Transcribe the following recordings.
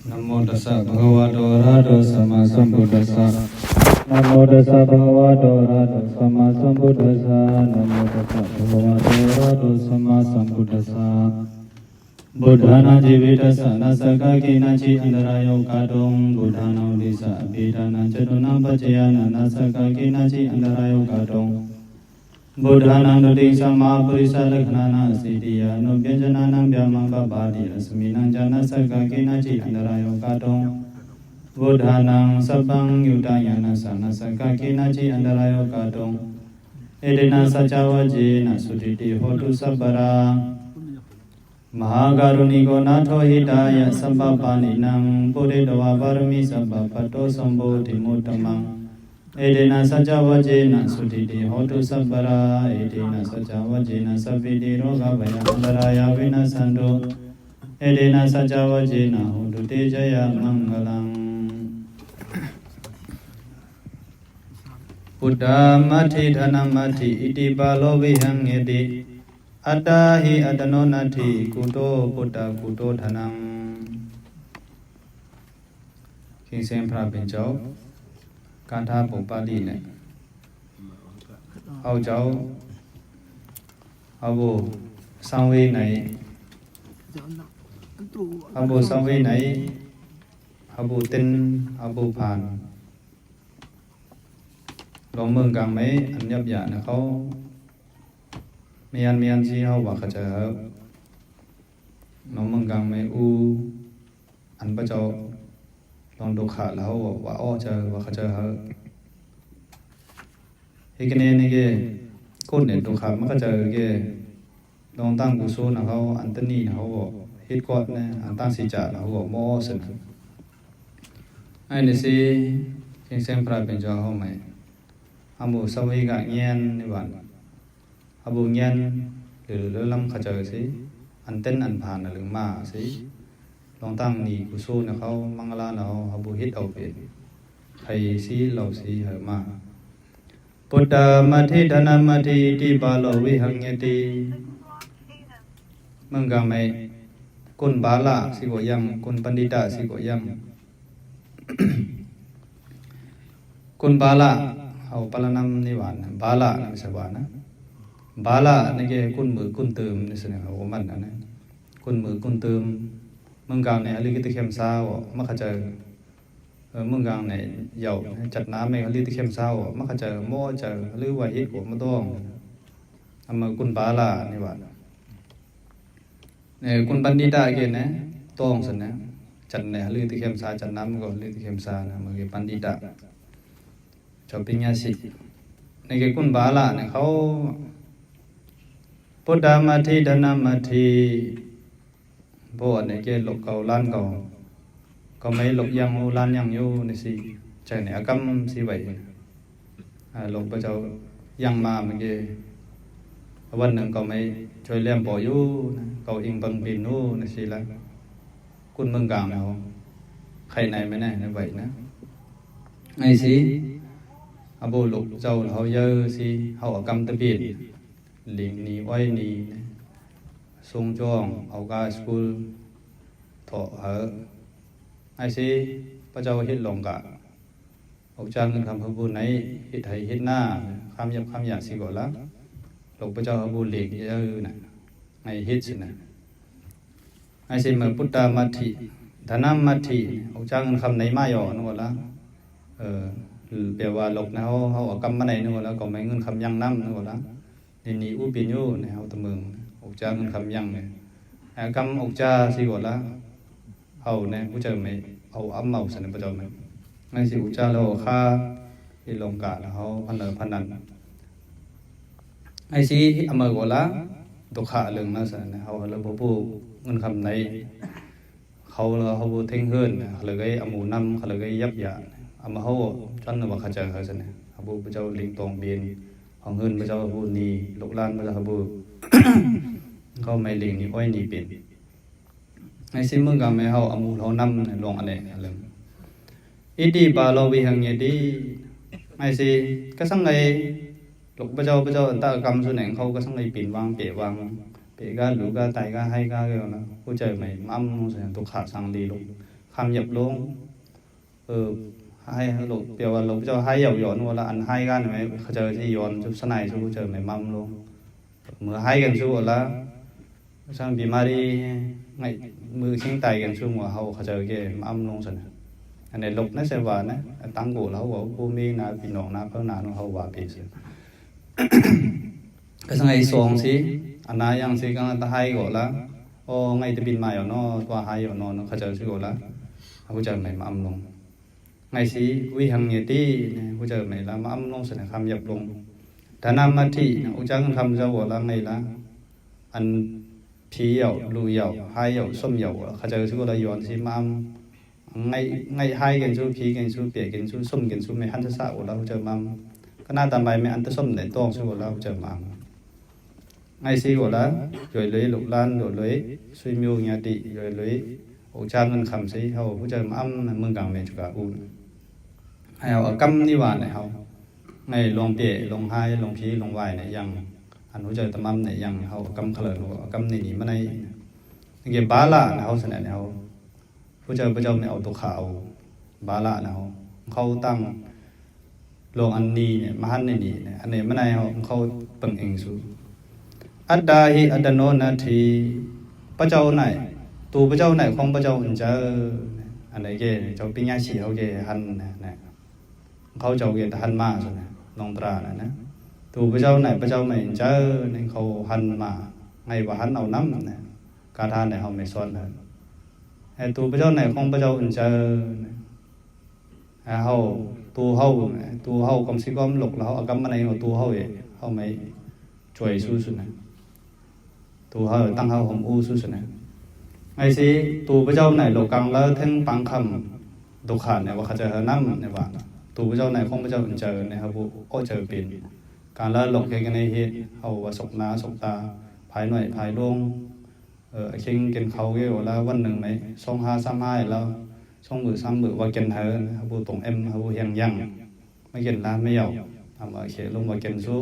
นะโมตัสสะภะคะวะโตอะระหะโตสัมมาสัมพุทธัสสะนะโมตัสสะภะคะวะโตอะระหะโตสัมมาสัมพุทธัสสะนะโมตัสสะภะคะวะโตอะระหะโตสัมมาสัมพุทธัสสะบุตรานาจิวิตัสสะนาสกะกินาจิอันตรายโอกาตุงบุตรานาอุดิสะอภิธานาจตุนังปัจจยานานาสกะกินาจิอันตรายโอกาตุงบุตรานังนุติสัมมาปุริสลักขณานาสิทธิยานุเปญจนานังဗျာมังปปาติอสมินังจานาสกะกินาจิอันตรายโอกาตุงบุตรานังสัพพังยุตายานาสานาสกะกินาจิอันตรายโอกาตุงเอเดนะสัจจวะเจนะสุติติโหตุสัพพรา มหาการุณิโกนาโทหิตายะสัพพปานินังปุริตวะปารมิสัพพปัตโตสัมโพธิมุตตมังเอเดนะสัจจวะเจนะสุติติโหตุสัพพราเอเดนะสัจจวะเจนะสัพพิติโรกะภยอันตรายาวินาสันตุเอเดนะสัจจวะเจนะโหตุเตจยมังคลังพุทธามัทธิธนามัทธิอิติปาโลวิหังเยติอัตตาหิอัตโนนัตถิกุโตพุทธกุโตธนังคิงเซนพระเป็นเจ้าการท้าปกปาลีเนี่ยเอาเจ้าเอาบุสังเวไหนเอาบุสังเวไหนเอาบุเต้นเอาบุผ่านลองเมืองกลางไหมอันยับยั้งนะเขาเมียนที่เขาว่าเขาจะน้องมึงกังไม่อูอันพระเจ้าลองดูขาดแล้วว่าอ้อเจอว่าเขาจะเฮ้ยกันนี่แกก้นเนี่ยดูขาดมันก็เจอแกลองตั้งกุศลนะเขาอันตนี่นะเขาบอกเฮ็ดกอดเนี่ยอันตั้งสีจ่าเขาบอกมอสินไอ้นี่สิเพียงเส้นพระเป็นเจ้าเขาไหมอามูสวัยกะเงียนนี่บ้านอาบุญยันหรือเรื่องลำขจรสิอันเต้นอันผ่านหรือมาสิลองตั้งนี่กุศลนะเขามังลาเนาอาบุฮิตเอาเป็นใครสิเราสิเหอมาพุทธมัทธิธนามัทธิติปาโลวิหังยติมึงกะไม่กุนบาละสิโกยังกุนปันดิตะสิโกยังกุนบาละเอาปะละนำนิวานบาละนะไม่ใช่วานะบาละนี่แกกุนมือกุนเติมนี่สินะโอ้มันนะกุนมือกุนเติมเมืองกลางเนี่ยอะไรก็ตะเข้มซาวมักขจรเมืองกลางเนี่ยเหยาจัดน้ำไม่อะไรตะเข้มซาวมักขจรโม่เจอหรือว่าฮิตหัวมาต้องทำมากุนบาละนี่ว่าเนี่ยกุนปันดิตาแกนะต้องสินะจัดเนี่ยหรือตะเข้มซาจัดน้ำก็หรือตะเข้มซานะมันคือปันดิตาชอบปิญญาสิในแกกุนบาละเนี่ยเขาพุทธมัทธิธนามัทธิโบสถ์เนี่ยแกหลบเก่าล้านเก่าก็ไม่หลบยังโอล้านยังอยู่ในสิใจเนี่ยกำสิไว้หลบพระเจ้ายังมาเมื่อกี้วันหนึ่งก็ไม่ช่วยเลี้ยงปออยู่ก็อิงบังปีนนู่ในสิละคุณเมืองกลางเอาใครไหนไม่แน่ในไว้นะไอ้สิอาโบหลบเจ้าเขาเยอะสิเขากำตะปีนหลิงนีไว้นีทรงจ้องเอากาสกุลถอเหอไอ้สิพระเจ้าฮิตลงกะเอาจางเงินคำพระบุญไหนฮิตไทยฮิตหน้าคำยับคำหยาสิก่อนละหลงพระเจ้าพระบุญหลีกเยอะน่ะไอ้ฮิตสินะไอ้สิเมื่อพุทธมัทธิธนามัทธิเอาจางเงินคำไหนมาหย่อนก่อนละแปลว่าหลบนะเขาเอากำมาไหนนึกว่าแล้วก็ไม่เงินคำยังน้ำนึกว่าละนี่อุปิญโยเนี่ยเอาตะเมืองอกจ้าเงินคำยังเนี่ยกำอกจ้าสิก่อนละเอาเนี่ยผู้เจ้าไม่เอาอ้ำเมาสนประจอมเนี่ยนั่นสิอกจ้าเราค่าที่ลงกาแล้วเขาพันนันไอ้สิอเมก่อนละตุขาเรื่องนั่นสินะเขาเราผู้เงินคำไหนเขาผู้เท่งเฮิร์นเลยไอ้อมูน้ำเขาเลยไอ้ยับยาอามาเขาจันทร์ว่าเขาเจอเขาสินะเขาผู้เจ้าลิงตองเบียนของเงินพระเจ้าพูดนี่ลูกหลานพระเจ้าพูดเขาไม่เลี้ยงนี่อ้อยนี่เป็นไอ้สิ่งมึงก็ไม่เขาอามูเขานำลงอะไรอะไรอิติปาโลวิหังยติไอ้สิ่งก็สังไงลูกพระเจ้าตากรรมส่วนไหนเขาก็สังไงปีนวางเปะวาง เปก็หรือก็ไตก็ให้ก็เกี่ยวนะผู้ใจใหม่มั่มเสียงตุกขาสังดีลูกข คำหยับลงให้หลบเปียวหลบเจ้าให้หยับย้อนว่าละอันให้กันไหมเขาเจอที่ย้อนชุบสนายชุบเจอไม่มั่มลงเมื่อให้กันชุบละช่างบีมารีไงมือชิงไตกันชุบหัวเขาเจอเกมั่มลงสินะอันนี้หลบนั่นเสียว่านะตั้งกูแล้วว่าผู้มีนาปีนองนาเพิ่งนาเขาว่าปีสิก็สังไงสองสิอันนั้นยังสิก็ตาให้ก่อนละโอ้ไงจะบินมาอยู่นอตัวให้อยู่นอนเขาเจอชุบละเขาเจอไม่มั่มลงไงสิวิหังเยตีเขาเจอไม่ละมั่มลงสินะคำหยับลงแต่นำมาที่อุจังคำเจ้าว่าละไงละอันผีเหยาลูเหยาให้เหยาส้มเหยาเขาเจอชุบละย้อนสิมั่มngay hai cái số khí cái số bể cái số sum cái số mấy hắn sẽ củaเราchờ mắm cái nào tầm bài mấy ăn tới sum để toang số củaเราchờ mắm ngay xí của đó rồi lấy lục lan rồi lấy suy miêu nhà tị rồi lấy ổ trang ngân khẩm xí hầu cứ chờ mắm mừng càng về cho cả u hay ở căm đi vào này hầu ngay lồng bể lồng hai lồng khí lồng vải này yang anh hỗ trợ tầm mắm này yang hầu căm khờ căm này mà này cái bá lạ hầu thế này hầuผู้เจ้าไม่เอาตัวขาวบาละนะเขาตั้งลงอันนี้เนี่ยมหันนี่เนี่ยอันนี้มันในเขาเปิงเองสูอัดดาหิอัดโนนาทีพระเจ้าไหนตัวพระเจ้าไหนของพระเจ้าอันเจออันไหนเกี่ยเจ้าปิญญาสีเขาเกี่ยหันนะเขาเจ้าเกี่ยหันมาสินะลงตรานะตัวพระเจ้าไหนพระเจ้าไม่เจอเนี่ยเขาหันมาไงว่าหันเอาน้ำเนี่ยการทานเนี่ยเขาไม่ซ้อนเลยตัวพระเจ้าไหนของพระเจ้าอันเจอเขาตัวเขากำสิกรรมหลกแล้วเอากำมาในตัวเขาเองเขาไม่ช่วยสู้สุดนะตัวเขาตั้งเขาของอู้สู้สุดนะไอ้สิตัวพระเจ้าไหนหลกกังแล้วทั้งปังคำตุกขาดเนี่ยว่าเขาจะน้ำเนี่ยว่าตัวพระเจ้าไหนของพระเจ้าอันเจอเนี่ยครับก็เจอเป็นการละหลกกันในเหตุเขาว่าศกนาศกตาภายหน่อยภายลงคิงกินเขาเกี่ยวแล้ววันหนึ่งไหม2535แล้ว2 มื้อ 3 มื้อว่ากินเธอเขาพูดตรงเขาพูดยังไม่กินละไม่เหยาทำเขียนลงว่ากินสู้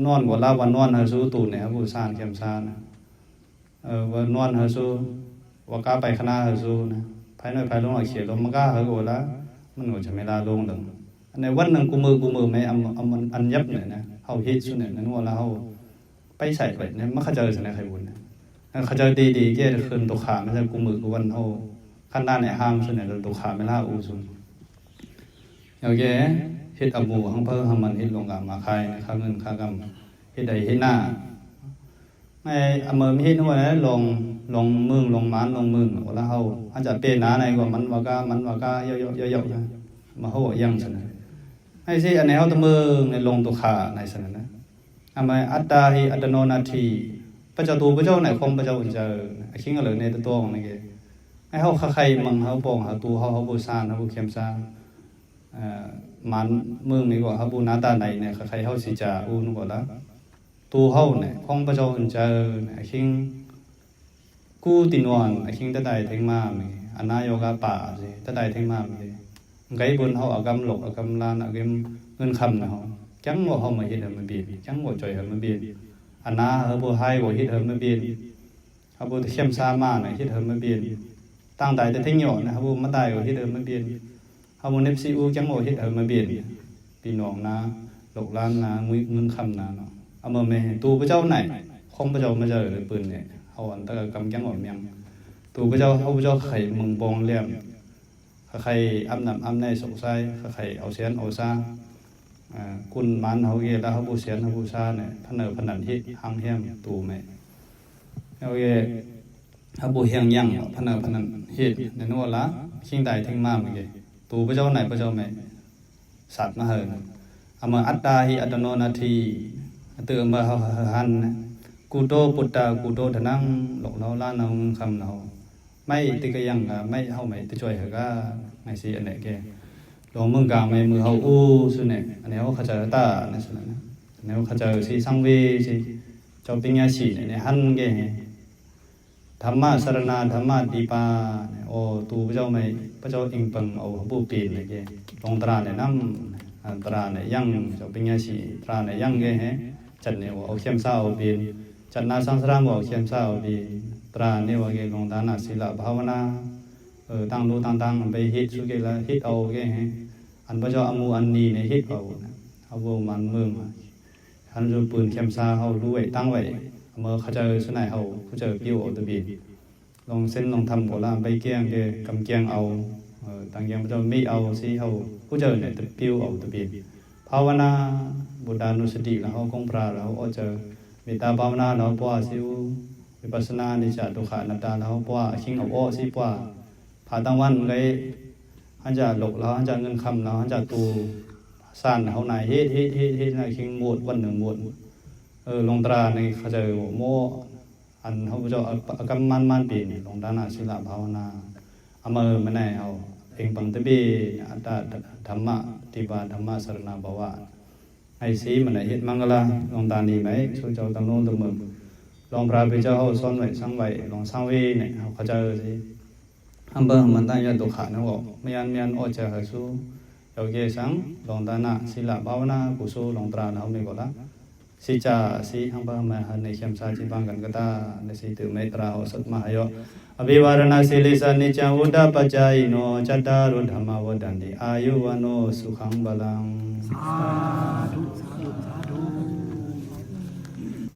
นอนว่าละวันนอนเขาสู้ตูเนี่ยเขาพูดซานเข้มซานว่านอนเขาสู้ว่าก้าไปคณะเขาสู้นะภายในภายลงเขียนลงมันก้าเขาโกละมันก็จะไม่ลาลงหนึ่งในวันหนึ่งกูมือไม่อันยับเนี่ยนะเขาฮิตสุดเนี่ยนั่นว่าแล้วเขาไปใส่ไปเนี่ยมันเขาเจอสิ่งไหนใครบุญเขาเจอดีๆเกี่ยคืนตุกขาไม่ใช่กูมือกูวันเขาขั้นด้านเนี่ยห้ามส่วนเนี่ยตุกขาไม่ล่าอูส่วนโอเคฮิตอบูหังเพิ่งมันฮิตลงกับมาใครข้าเงินข้ากำฮิตใดฮิตหน้าไอ้อเมอร์ฮิตนู่นนะลงมึงลงมันลงมึงแล้วเขาอาจจะเป็นน้าในกว่ามันว่าก้าเยอะๆนะมาเขายังส่วนนั้นไอ้สิอันไหนเขาตัวมึงในลงตุกขาในส่วนนั้นนะทำไมอัตตาหิอัตโนนาทีพระเจ้าตัวพระเจ้าไหนคงพระเจ้าเจอคิงอะไรในตัวของนี่แกไอ้เขาใครมังเขาปองเขาตัวเขาบูชาเขาบูเข้มซามันมึงนี่ก็เขาบูนาตาไหนเนี่ยใครเขาสิจ่าอูนก็แล้วตัวเขาเนี่ยคงพระเจ้าเจอคิงกูตินวันคิงตะไดเทงมามีอันนายกาป่าสิตะไดเทงมามีไกบุญเขาเอากำหลกเอากำลานเอาเงินคำนะเขาจังว่าเขามาเห็นมันเบียดจังว่าจ่อยมันเบียดอันน่าเขาบูให้บ่ฮิตเขาไม่เบียนเขาบูเข้มซามาหน่อยฮิตเขาไม่เบียนตั้งใจจะทิ้งหยอดนะเขาบูมาตายบ่ฮิตเขาไม่เบียนเขาบูเนฟซีอูจังว่าฮิตเขาไม่เบียนปีนองนะหลกล้านนะเงินคำนะเนาะเอามาไม่ตัวพระเจ้าไหนคงพระเจ้ามาเจอเลยปืนเนี่ยเขาอันตะกำจังหวดเมียงตัวพระเจ้าเขาพระเจ้าไข่มึงบองเลี้ยมใครอ้ำนำอ้ำในสงสัยใครเอาเสียนเอาซาคุณมันเขาเกล้าเขาบูเสียนเขาบูชาเนี่ยพเนอพนันฮิตหังเฮียมตูไหมเขาเกเขาบูเฮียงยังพเนอพนันฮิตในนู้นละชิงใดทิ้งมาเมื่อกี้ตูพระเจ้าไหนพระเจ้าไหมสัตว์มาเหรอเอามาอัตตาหิอัตโนนาทีเติมมาเขาหันกูโตปุตตากูโตทนังหลอกเราล้านเราคำเราไม่ติกยังไม่เข้าไม่ติช่วยเขาก็ไม่สิอันไหนแกลงมึงกลางไม่มือเขาอู้สุดเนี่ยอันนี้เขาขจรตาเนี่ยสุดนะอันนี้เขาขจรสิสังเวสิเจ้าปิญญาสีเนี่ยหันแกธรรมะสรณาธรรมะดีปาโอ้ตูพระเจ้าไม่พระเจ้าอิงปังเอาผู้ปีนเนี่ยแกลงตราเนี่ยน้ำตราเนี่ยยังเจ้าปิญญาสีตราเนี่ยยังแกฮะจัดเนี่ยว่าเอาเข้มเศร้าปีนจัดนาสังสารว่าเอาเข้มเศร้าปีตราเนี่ยว่าแกลงทานาศีลภาวนา ตั้งรู้ตั้งไปฮิตสุเกละฮิตเอาแกอันพระเจ้าอมูอันนี้ในฮิตเอาวมันเมืองอันจะปืนเข็มซาเขารู้ไว้ตั้งไว้เมื่อเขาเจอสุนัยเขาเจอปิ้วเอาตะบีลองเส้นลองทำหัวลามไปเกี้ยงกำเกี้ยงเอาต่างอย่างพระเจ้าไม่เอาสิเขาเจอเนี่ยตะปิ้วเอาตะบีภาวนาบุตรนุสติแล้วเขาคงพระแล้วเขาเจอเมตตาภาวนาแล้วปัวสิววิปัสสนานิจตุขานัตตาแล้วปัวชิงเอาสิปัวผ่าตั้งวันเลยอันจะหลกแล้วอันจะเงินคำแล้วอันจะตูสั่นเขาไหนเฮ็ดในคิงหมดวันหนึ่งหมดลงตราในเขาจะโมอันเขาจะกำมันปีนี่ลงด้านศิลภาวนาอเมอมันไหนเอาเองปังตะบีอัตตาธรรมะติบาธรรมะสรณภาวะไอซีมันไหนเฮ็ดมังกรลงตานีไหมช่วยเจ้าตั้งโน้นตั้งมือลองพระพิจารณาซ้อนไว้สังไว้ลองสังเวเนี่ยเขาจะสิฮัมเบอร์มันตั้งยันตุขานะบอกไม่ยันอเจหสูโอเคสังลองตานะศิลภาวนากุศลลงตราเขาไม่ก็ละสิจ่าสิฮัมเบอร์มันในเข้มซาจิบังกันก็ตาในสิตุเมตราอสัตมหายอภิวารณาสิลิสานิจังวุฒปัจจายโนจัตตารุธรรมวดันติอายุวโนสุขังบาลังสาธุ